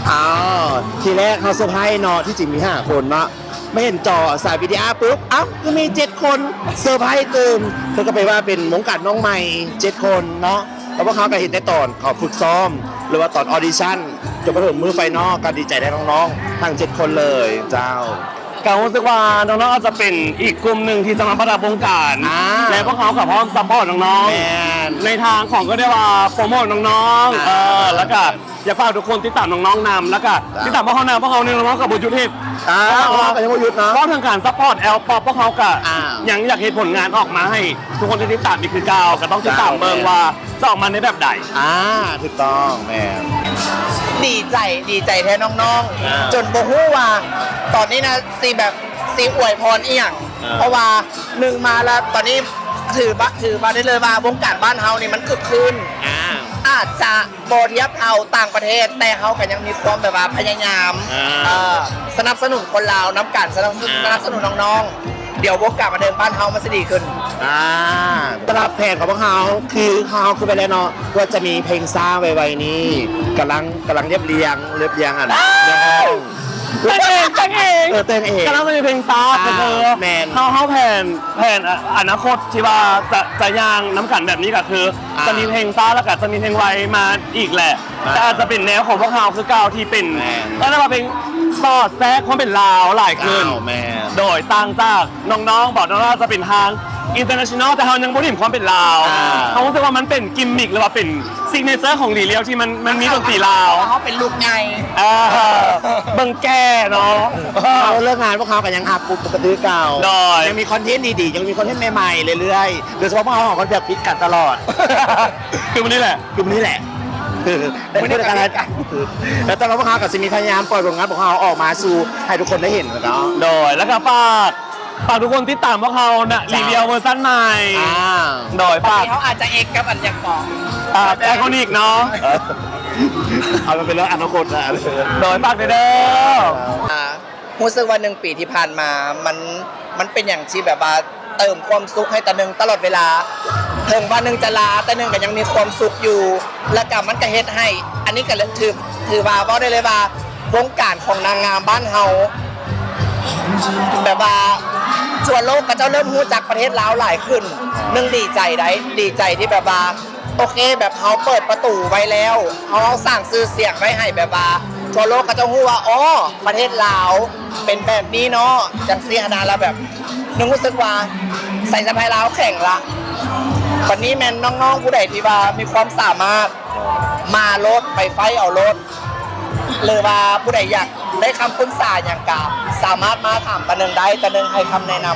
ອ້າວ ທີແລກເຮົາເຊີໄພຣສ໌ເນາະ ທີ່ຈິງມີຫ້າຄົນເນາະ ມາເຫັນຈໍສາຍວິທະຍາປຸບ ເອົ້າ ຄືມີເຈັດຄົນ ເຊີໄພຣສ໌ຕື່ມ. ເພິ່ນກໍແປວ່າເປັນວົງການນ້ອງໃໝ່ເຈັດຄົນເນາະ ແລ້ວພວກເຮົາກໍເຫັນແຕ່ຕອນເຂົາຝຶກຊ້ອມ ຫຼືວ່າຕອນອອດິຊັນ ຈົນມາເຖິງມື້ໄຟນອລ ກໍດີໃຈແທນນ້ອງໆທັງເຈັດຄົນເລີຍເຈົ້າ. ກໍຮູ້ສຶກວ່ານ້ອງໆອາດຈະເປັນອີກກຸ່ມໜຶ່ງທີ່ຈະມາປະດັບວົງການ ອ່າ ແລະ ພວກເຮົາກໍພ້ອມຊັບພອດນ້ອງໆ ແມ່ນ ໃນທາງຂອງກໍໄດ້ວ່າໂປຣໂມດນ້ອງໆ ອ່າ ເອີ ແລ້ວກໍຢາກຝາກທຸກຄົນຕິດຕາມນ້ອງໆນຳ ແລ້ວກໍ ຈ້າ ຕິດຕາມພວກເຮົານຳ ພວກເຮົານີ້ເຮົາກໍບໍ່ຢຸດເຮັດ ອ່າ ເພາະວ່າ ເຮົາກໍຍັງບໍ່ຢຸດເນາະ ເວົ້າເຖິງການຊັບພອດແອລປັອບ ພວກເຮົາກໍ ອ່າ ຍັງຢາກເຮັດຜົນງານອອກມາໃຫ້ທຸກຄົນໄດ້ຕິດຕາມອີກຄືເກົ່າ ກໍຕ້ອງຕິດຕາມເບິ່ງວ່າ ຈະອອກມາໃນແບບໃດ? ອ່າ ຖືກຕ້ອງ ແມ່ນ. ດີໃຈ ດີໃຈແທນນ້ອງໆ ອ່າ ຈົນບໍ່ຮູ້ວ່າຕອນນີ້ນະ ຊິແບບ ຊິອວຍພອນອີ່ຫຍັງ ອ່າ ເພາະວ່າໜຶ່ງມາແລ້ວ ຕອນນີ້ຖືວ່າ ຖືວ່າໄດ້ເລີຍວ່າວົງການບ້ານເຮົານີ້ມັນຄຶກຄື້ນ ອ່າ ອາດຈະບໍ່ທຽບເທົ່າຕ່າງປະເທດ ແຕ່ເຮົາກໍຍັງມີຄວາມແບບວ່າພະຍາຍາມ ອ່າ ເອີ ສະໜັບສະໜູນຄົນລາວນຳກັນ ສະໜັບ ອ່າ ສະໜັບສະໜູນນ້ອງໆ ດຽວວົງການບັນເທີງບ້ານເຮົາມັນຊິດີຂຶ້ນ. ອ່າ ສຳລັບແຜນຂອງພວກເຮົາ ຄືເຮົາຄິດໄວ້ແລ້ວເນາະ ວ່າຈະມີເພງຊ້າໄວໆນີ້ ກຳລັງ ກຳລັງລຽບລຽງ ລຽບລຽງອັນ ເອີ ແຕ່ງເອງ ແຕ່ງເອງ ເອີ ແຕ່ງເອງ ກຳລັງຈະມີເພງຊ້າ ອ່າ ກໍຄື ແມ່ນ ເຮົາ ເຮົາແຜນ ແຜນອະນາຄົດທີ່ວ່າຈະ ຈະຍ່າງນຳກັນແບບນີ້ກໍຄື ອ່າ ຈະມີເພງຊ້າ ແລ້ວກໍຈະມີເພງໄວມາອີກແຫຼະ ອ່າ ແຕ່ອາດຈະເປັນແນວຂອງພວກເຮົາຄືເກົ່າ ທີ່ເປັນ ແມ່ນ ເອີ້ນໄດ້ວ່າເປັນສອດແຊກຄວາມເປັນລາວຫຼາຍຂຶ້ນ ເຈົ້າ ແມ່ນ ໂດຍຕ່າງຈາກນ້ອງໆ ບອກນ້ອງໆ ຈະເປັນທາງ international ແຕ່ເຮົາຍັງບໍ່ຖິ້ມຄວາມເປັນລາວ ອ່າ ເຮົາຮູ້ສຶກວ່າມັນເປັນກິມມິກ ຫຼືວ່າເປັນ signature ຂອງລີລຽວ ທີ່ມັນ ມັນມີດົນຕີລາວ ເຮົາເປັນລູກໃຫຍ່ ເອີ ເບິ່ງແກ່ເນາະ ເອີ ເລີກງານພວກເຮົາກໍຍັງຮັບປົກກະຕິຄືເກົ່າ ໂດຍ ຍັງມີຄອນເທັນດີໆ ຍັງມີຄອນເທັນໃໝ່ໆເລື້ອຍໆ ໂດຍສະເພາະພວກເຮົາສອງຄົນແບບຜິດກັນຕະຫຼອດ ຄືມື້ນີ້ແຫຼະ ຄືມື້ນີ້ແຫຼະ ຄືມື້ນີ້ແຫຼະ ແລ້ວແຕ່ວ່າພວກເຮົາກໍຊິມີພະຍາຍາມປ່ອຍຜົນງານຂອງເຮົາອອກມາສູ່ໃຫ້ທຸກຄົນໄດ້ເຫັນເນາະ ໂດຍ ແລ້ວກໍຝາກ ຝາກທຸກຄົນຕິດຕາມພວກເຮົານະ ເຈົ້າ ລີເລີຍເວີຊັນໃໝ່ ອ່າ ໂດຍ ຝາກ ຕອນນີ້ເຮົາອາດຈະເອັກກັບອັນຫຍັງເກາະ ອ່າ ໄອຄອນິກເນາະ ເອີ ເອົາມາເປັນເລື່ອງອະນາຄົດນະ ໂດຍ ຝາກເດີ ອ່າ ຮູ້ສຶກວ່າໜຶ່ງປີທີ່ຜ່ານມາ ມັນ ມັນເປັນຫຍັງທີ່ແບບວ່າເຕີມຄວາມສຸກໃຫ້ຕາໜຶ່ງຕະຫຼອດເວລາ ເຖິງວ່າໜຶ່ງຈະລາ ແຕ່ໜຶ່ງກໍຍັງມີຄວາມສຸກຢູ່ ແລ້ວກໍມັນກໍເຮັດໃຫ້ ອັນນີ້ກໍຖື ຖືວ່າເວົ້າໄດ້ເລີຍວ່າ ວົງການຂອງນາງງາມບ້ານເຮົາ ແບບວ່າທົ່ວໂລກເຂົາເຈົ້າເລີ່ມຮູ້ຈັກປະເທດລາວຫຼາຍຂຶ້ນ ໜຶ່ງດີໃຈໃດ໋ ດີໃຈທີ່ແບບວ່າ ໂອເຄ ແບບເຮົາເປີດປະຕູໄວ້ແລ້ວ ເຮົາ ເຮົາສ້າງຊື່ສຽງໄວ້ໃຫ້ແບບວ່າທົ່ວໂລກເຂົາເຈົ້າຮູ້ວ່າ ອໍ ປະເທດລາວເປັນແບບນີ້ເນາະ ຈັ່ງຊີ້ຫັ້ນນະ ແລ້ວແບບໜຶ່ງຮູ້ສຶກວ່າສາຍສະພາຍລາວແຂງລະ ບັດນີ້ແມ່ນນ້ອງໆຜູ້ໃດທີ່ວ່າມີຄວາມສາມາດ ມາໂລດ ໄປໄຟເອົາໂລດ ຫຼືວ່າຜູ້ໃດຢາກໄດ້ຄຳປຶກສາຫຍັງກະສາມາດມາຖາມຕາໜຶ່ງໄດ້ ຕາໜຶ່ງໃຫ້ຄຳແນະນຳ.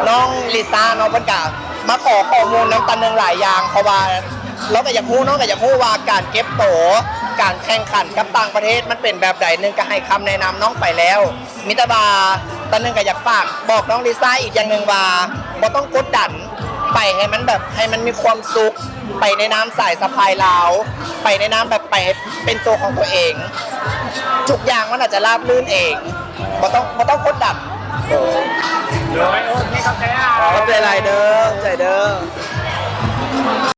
ນ້ອງລິຊາເນາະ ເພິ່ນກະມາຂໍຂໍ້ມູນນຳຕາໜຶ່ງຫຼາຍຢ່າງ ເພາະວ່າລາວກະຢາກຮູ້ ນ້ອງກະຢາກຮູ້ວ່າການເກັບໂຕ ການແຂ່ງຂັນກັບຕ່າງປະເທດມັນເປັນແບບໃດ ໜຶ່ງກະໃຫ້ຄຳແນະນຳນ້ອງໄປແລ້ວ ມີແຕ່ວ່າຕາໜຶ່ງກະຢາກຝາກບອກນ້ອງລິຊາອີກຢ່າງໜຶ່ງວ່າ ບໍ່ຕ້ອງກົດດັນ ໄປໃຫ້ມັນແບບ ໃຫ້ມັນມີຄວາມສຸກ ໄປໃນນາມສາຍສະພາຍລາວ ໄປໃນນາມແບບໄປເປັນຕົວຂອງຕົວເອງ ທຸກຢ່າງມັນອາດຈະລາບລື່ນເອງ ບໍ່ຕ້ອງ ບໍ່ຕ້ອງກົດດັນ. ໂດຍ ໂອເຄ ຂອບໃຈຫຼາຍ ຂອບໃຈຫຼາຍເດີ ຂອບໃຈເດີ.